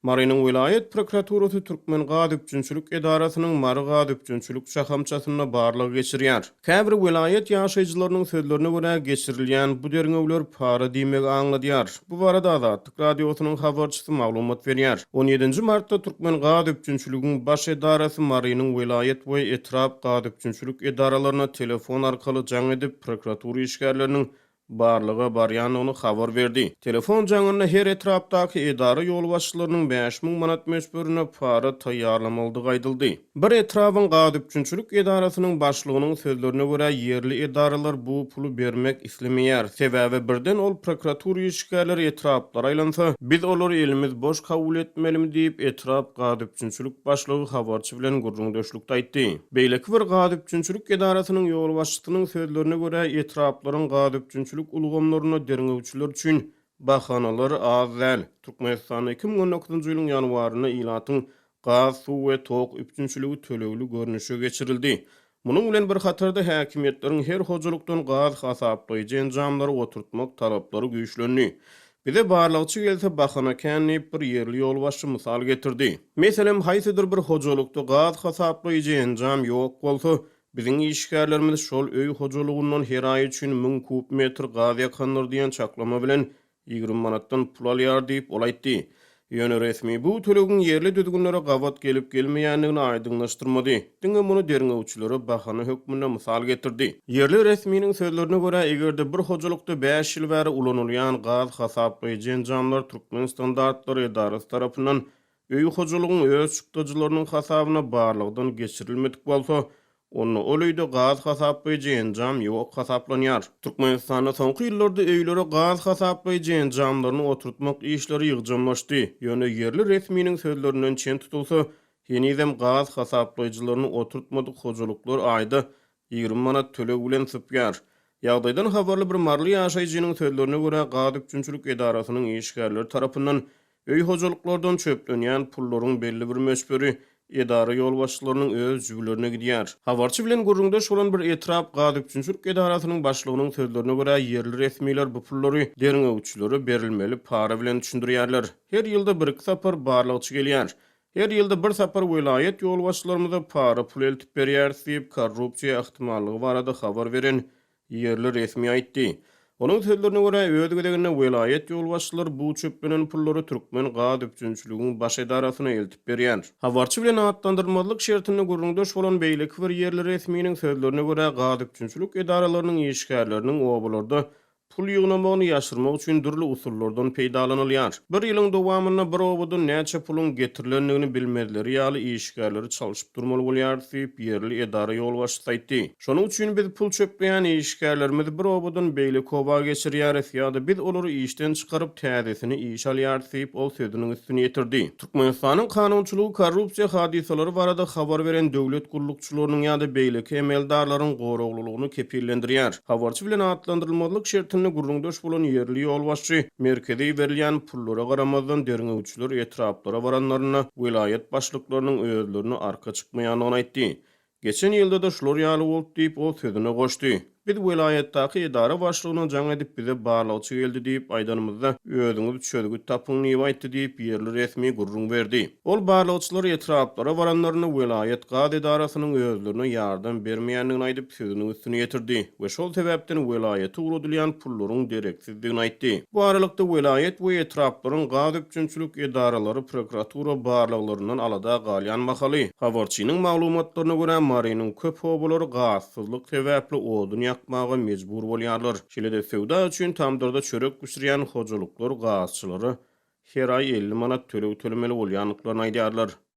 Marynyň welaýat prokuraturasy Türkmengazüpjünçilik edarasynyň Mary gaz üpjünçilik şahamçasynda barlag geçirýär. Käbir welaýat ýaşaýjylarynyň sözlerine görä, geçirilýän bu derňewler para diýmegi aňladýar. Bu barada Azatlyk Radiosynyň habarçysy maglumat berýär. On ýedinji martda Türkmengazüpjünçiligiň baş edarasy Marynyň welaýat we etrap gazüpjünçilik edaralaryna telefon arkaly jaň edip, prokuratura işgärleriniň barlaga barýandygyny habar berdi. Telefon jaňynda her etrapdaky edara ýolbaşçylarynyň 5000 manat möçberinde para taýýarlamalydygy aýdyldy. Bir etrabyň gazüpjünçilik edarasynyň başlygynyň sözlerine görä, ýerli edaralar bu puly bermek islemeýär. Sebäbi birden ol prokuratura işgärleri etraplara aýlansa, biz olary elimiz boş kabul etmelimi diýip, etrap gazüpjünçilik başlygy habarçy bilen gürrüňdeşlikde aýtdy. Beýleki bir gazüpjünçilik edarasynyň ýolbaşçysynyň sözlerine görä, etraplaryň gazüpjünçilik ulgamlarynda derňewçiler üçin bahanalar az däl. Türkmenistanda 2019-njy ýylyň ýanwarynda ilatyň gaz, suw we tok üpjünçiligi tölegli görnüşe geçirildi. Munuň bilen bir hatarda, häkimiýetleriň her hojalykdan gaz hasaplaýjy enjamlary oturtmak talaplary güýçlendi. Bize barlagçy gelse bahana kän diýip, bir ýerli ýolbaşçy mysal getirdi. Meselem, haýsydyr bir hojalykda gaz hasaplaýjy enjam ýok bolsa, biziň işgärlerimiz şol öý hojalygyndan her aý üçin müň kub metr gaz ýakandyr diýen çaklama bilen 20 manatdan pul alýar diýip, ol aýtdy. Ýöne resmi bu tölegiň ýerli düzgünlere gabat gelip-gelmeýändigini aýdyňlaşdyrmady, diňe muny derňewçilere bahana hökmünde mysal getirdi. Ýerli resminiň sözlerine görä, eger-de bir hojalykda bäş ýyl bäri ulanylýan gaz hasaplaýjy enjamlar Türkmenstandartlary edarasy tarapyndan öý hojalygyň öz çykdajylarynyň hasabyna barlagdan geçirilmedik bolsa, Onda ol öýde gaz hasaplaýjy enjam ýok hasaplanýar. Türkmenistanda soňky ýyllarda öýlere gaz hasaplaýjy enjamlaryny oturtmak işleri ýygjamlaşdy. Ýöne ýerli resminiň sözlerinden çen tutulsa, henizem gaz hasaplaýjylaryny oturtmadyk hojalyklar aýda 20 manat töleg bilen sypýar. Ýagdaýdan habarly bir maryly ýaşaýjynyň sözlerine görä, gaz üpjünçilik edarasynyň işgärleri tarapyndan Öý hojalyklardan çöplenýän pullaryň belli bir möçberi edara ýolbaşçylarynyň öz jübülerine gidýär. Habarçy bilen gürrüňdeş bolan bir etrap gaz üpjünçilik edarasynyň başlygynyň sözlerine görä, ýerli resmiler bu pullary derňewçilere berilmeli para bilen düşündirýärler. Her ýylda bir-iki sapar barlagçy gelýär. Her ýylda bir sapar welaýat ýolbaşçylarymyza para pul eltip berýäris diýip, korrupsiýa ähtimallygy barada habar beren Ýerli resmi aýtdy. Onuň sözlerine görä, öz gezeginde welaýat ýolbaşçylary bu çöplenen pullary Türkmen gaz üpjünçiligiň baş edarasyna eltip berýär. Habarçy bilen atlandyrylmazlyk şertinde gürrüňdeş bolan beýleki bir ýerli resminiň sözlerine görä, gaz üpjünçilik edaralarynyň işgärleriniň obalarda pul ýygnamagyny ýaşyrmak üçin dürli usullardan peýdalanylýar. Bir ýylyň dowamynda bir obadan näçe puluň getirilendigini bilmezleri ýaly işgärleri çalşyp durmaly bolýarys diýip, ýerli edara ýolbaşçysy aýtdy. Şonuň üçin biz pul çöpleýän işgärlerimizi bir obadan beýleki oba geçirýäris ýa-da biz olary işden çykaryp, täzesini işe alýarys diýip, ol sözüniň üstüni ýetirdi. Türkmenistanyň kanunçylygy korrupsiýa hadysalary barada habar beren döwlet gullukçylarynyň ýa-da beýleki emeldarlaryň goraglylygyny kepillendirýär. Habarçy bilen atlandyrylmazlyk şertinde gürrüňdeş bolan ýerli ýolbaşçy merkeze iberilýän pullara garamazdan derňewçiler etraplara baranlarynda welaýat başlyklarynyň özlerine arka çykmaýandygyny aýtdy. Geçen ýylda-da şular ýaly boldy diýip, ol sözüne goşdy. Biz welaýatdaky edara başlygyna jaň edip bize barlagçy geldi diýip aýdanymyzda, özüňiz çözgüt tapyň diýip aýtdy diýip, ýerli resmi gürrüň berdi. Ol barlagçylar etraplara baranlarynda welaýat gaz edarasynyň özlerine ýardam bermeýändigini aýdyp, sözüniň üstüni ýetirdi we şol sebäpden welaýata ugradylýan pullaryň dereksizdigini aýtdy. Bu aralykda, welaýat we etraplaryň gaz üpjünçilik edaralary prokuratura barlaglaryndan alada galýan mahaly, habarçynyň maglumatlaryna görä, Marynyň köp obalary gazsyzlyk sebäpli odun ýakmaga mejbur bolýarlar. Şeýle-de, söwda üçin tamdyrda çörek bişirýän hojalyklar gazçylara her aý 50 manat töleg tölemeli bolýandyklaryny aýdýarlar.